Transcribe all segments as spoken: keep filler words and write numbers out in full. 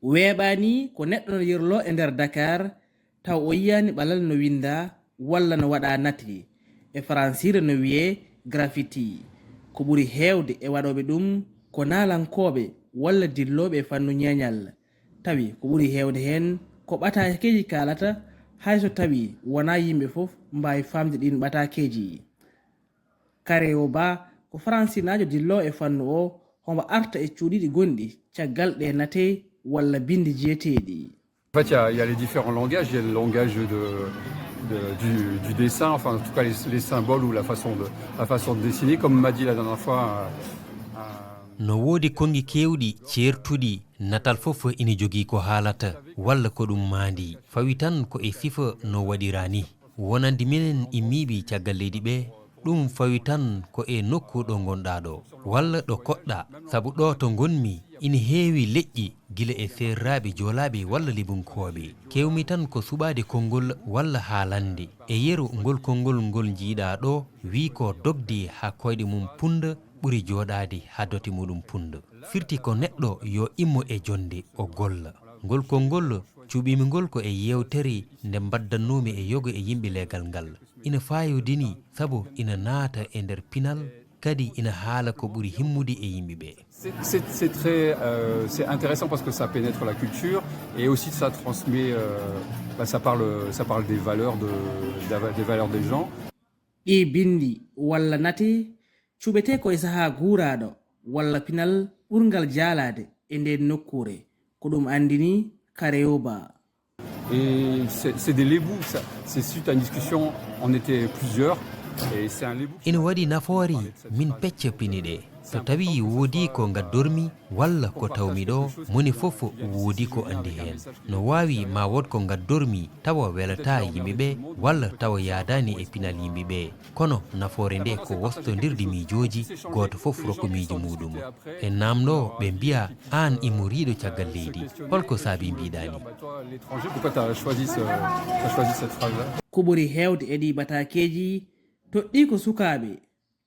Weeɓaani ko neɗɗo no yirloo e nder Dakar, taw o yiyaani ɓalal no winndaa walla no waɗaa nate. E faransiire no wiyee graffiti. Ko ɓuri heewde e waɗooɓe ɗum ko naalankooɓe walla dillooɓe e fannu ñeeñal. Tawi ko ɓuri heewde heen ko ɓataakeeji kaalata, hay so tawii wonaa yimɓe fof mbaawi faamde ɗiin ɓataakeeji. Karewo Ba ko faransinaajo dilloowo e fannu o, homo arta e cuuɗiiɗi gonɗi caggal ɗe nate walla binndi jeeteeɗi. En fait, il y a, il y a les différents langages. Il y a le langage de, de- du, du dessin, enfin en tout cas les, les symboles ou la façon de, la façon de dessiner. Comme m'a dit la dernière fois, euh, euh, No woodi konngi keewɗi ceertuɗi, natal fof ina jogii ko haalata, walla ko ɗum maandi. Fawi tan ko e sifa no waɗiraa ni. Wonande minen immiiɓe caggal leydi ɓe, ɗum fawi tan ko e nokku ɗo ngonɗaa ɗo, walla ɗo koɗɗaa, sabu ɗo to ngonmi ina heewi leƴƴi, gila e seerraaɓe, joolaaɓe walla libunkooɓe. Keewmi tan ko suɓaade konngol walla haalande. E yeru, ngol konngol ngol njiiɗaa ɗo, wii ko dogde haa koyɗe mum punda, ɓuri jooɗaade haa dote muɗum punda. Firti ko neɗɗo yo immo e jonnde, o golla. Ngol konngol cuɓiimi ngol ko e yeewtere nde mbaddannoomi e yoga e yimɓe leegal ngal. Ina faayodini, sabu ina naata e nder pinal, kadi ina haala ko ɓuri himmude e yimɓe ɓe. C'est- C'est c'est très, euh, c'est intéressant parce que ça pénètre la culture et aussi ça transmet, euh, bah, ça parle, ça parle des valeurs de, des valeurs des gens. Ɗii binndi walla nate cuɓetee ko e sahaa guuraaɗo walla pinal ɓurngal jaalaade e ndeen nokkuure. Ko ɗum anndini Karewo Ba. Et c'est c'est des lébous, ça. C'est suite à une discussion, on était plusieurs, et c'est un lébou. Ina waɗi nafoore min pecca pini ɗe. So tawii woodii ko ngaddormi walla ko tawmi ɗo, moni fof woodi ko anndi heen. No waawi ma wood ko ngaddormi tawa welataa yimɓe ɓe walla tawa yaadaani e pinal yimɓe ɓe. Kono nafoore nde ko wostondirde miijooji, gooto fof rokka miijo muuɗum. E naamndoo ɓe mbiya aan immoriiɗo caggal leydi, holko saabii mbiɗaa ni? L'étranger, pourquoi tu as choisi, ce- t'as choisi cette phrase-là? Ko ɓuri heewde e ɗii ɓataakeeji toɗɗii ko sukaaɓe,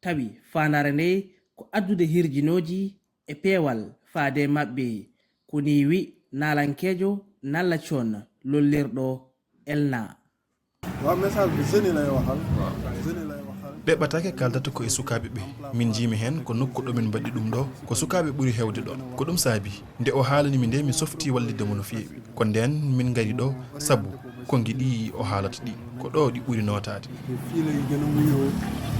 tawi faandaare nde ko addude hirjinooji e peewal faade e maɓɓe. Ko nii wii naalankeejo Nalla Coon lollirɗo Elna. Waaw, message bi jeune yi lay waxal. Jeune yi lay waxal. Ɗee ɓataake kaaldata ko e sukaaɓe ɓe. Min njiimi heen ko nokku ɗo min mbaɗi ɗum ɗo, ko sukaaɓe ɓuri heewde ɗo. Ko ɗum saabi nde o haalani mi nde mi softi wallitde mo no feewi. Ko ndeen min ngari ɗo sabu konngi ɗi o haalata ɗi, ko ɗo ɗi ɓuri nootaade. Fii lay gën a wuyoo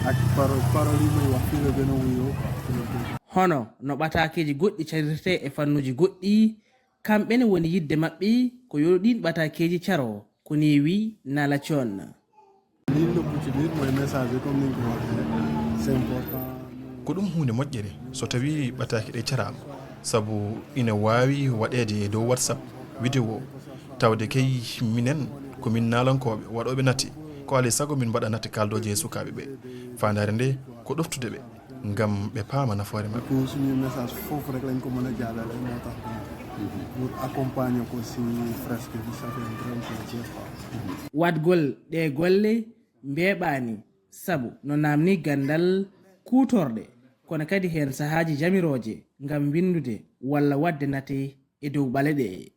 ak parole parole yi muy wax fii la gën a wuyoo quoi. Hono no ɓataakeeji goɗɗi cariretee e fannuuji goɗɗi, kamɓe ne woni yiɗde maɓɓe ko yo ɗiin ɓataakeeji caro, ko nii wii Nalla Coon. Lii nëbbu ci biir mooy message bi comme ni nga ko waxee, c'est important. Ko ɗum huunde moƴƴere so tawii ɓataake ɗe caraama, sabu ina waawi waɗeede e dow WhatsApp, vidéo, tawde kay minen ko min naalankooɓe waɗooɓe nate, ko alaa e sago min mbaɗa nate kaaldooje e sukaaɓe ɓe. Faandaare nde ko ɗoftude ɓe ngam ɓe paama nafoore maɓɓe. Ko suñuy message foofu rek lañ ko mën a jàllale, moo tax pour accompagner ko si fresque bi, ça fait un grand plaisir quoi. Waɗgol ɗee golle mbeeɓaani, sabu no naamnii ganndal kuutorɗe, kono kadi heen sahaaji jamirooje ngam winndude walla waɗde nate e dow ɓale ɗe.